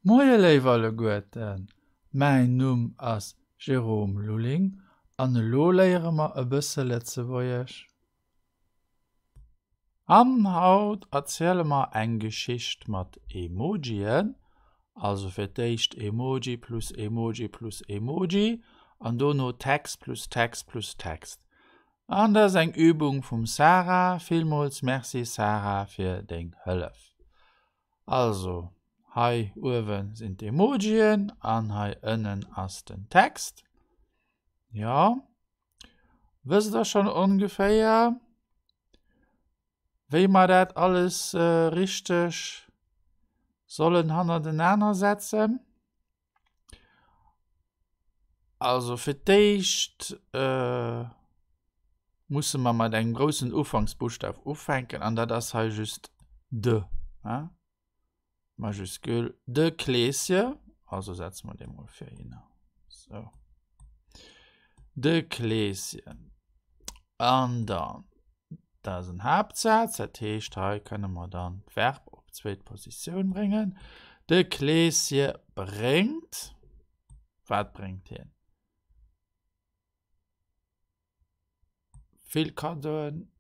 Moie léif alleguerten, mäin Numm ass Jérôme Lulling an elo léiere mer e bësse Lëtzebuergesch. An haut erziele mer eng Geschicht mat Emojien, also fir d'éischt Emoji plus Emoji plus Emoji an dono Text plus Text plus Text. An dat ass eng Übung vum Sarah, villmools Merci Sarah fir deng Hëllef. Also, hei uewe sinn d'Emojien an hei ënnen ass den Text. Jo, wësst der schonn ongeféier, wéi mer dat alles richteg sollen hannertenaner setzen? Also fir d'éischt musse mer mat engem groussen Ufanksbuschtaf ufänken an dat ass hei just de, Majuscule, de Kleeschen, also setze mer dee mol vir hinner, sou, de Kleeschen. An dann, dat ass en Haaptsaz, dat heescht, hei kënne mer dann d'Verb op d'zweet Positioun bréngen. De Kleeschen bréngt, wat bréngt hien? Vill Kaddoen.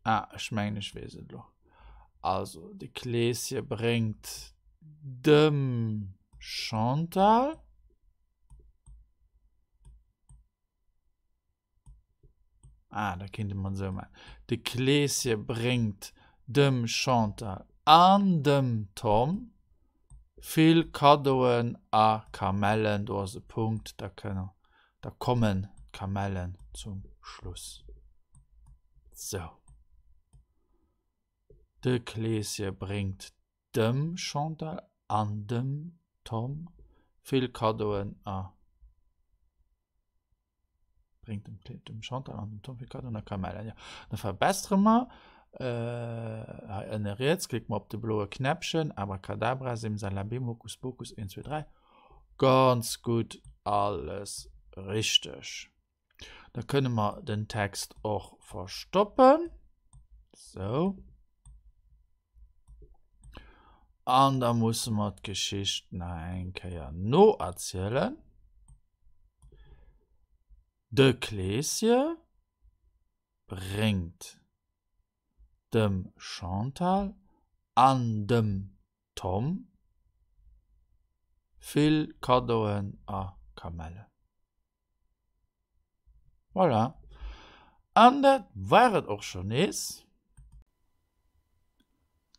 Ah, ech mengen, ech weess et elo. Also, de Kleeschen bréngt dem Chantal. Ah, da kéinte mer et esou maachen. De Kleeschen bréngt dem Chantal an dem Tom vill Kaddoen a Kamellen. Do ass e Punkt, da kënne, da kommen d'Kamellen zum Schluss. Sou. De Kleeschen bréngt dem Chantal an dem Tom vill Kaddoen a bréngt dem, dem Chantal an dem Tom vill Kaddoen a Kamellen. Ja. Da verbessere mer äh, hei ënne riets, klicke mer op de bloe Knäppchen, Abracadabra, Simsalabim, Hokus Pokus, 1, 2, 3. Ganz gutt, alles richteg. Da kënne mer den Text och verstoppen. Sou. An da musse mer d'Geschicht nach eng Kéier noerzielen. De Kleeschen bréngt dem Chantal an dem Tom vill Kaddoen a Kamellen. Voilà. An dat war et och schonn nees.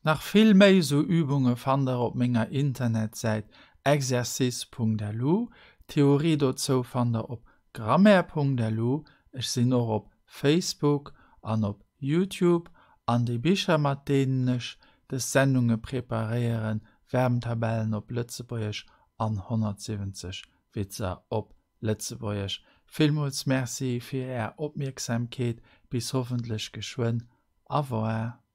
Nach vill méi esou Übunge fannt der op menger Internetsäit exercice.lu. D'Theorie dozou fannt der op grammaire.lu. Ech sinn och op Facebook an op Youtube. An déi Bicher mat deenen ech des Sendunge preparéieren, Verbentabellen op Lëtzebuergesch an 170 Witzer op Lëtzebuergesch. Villmools Merci fir Är Opmierksamkeet, bis hoffentlech geschwënn. Au revoir.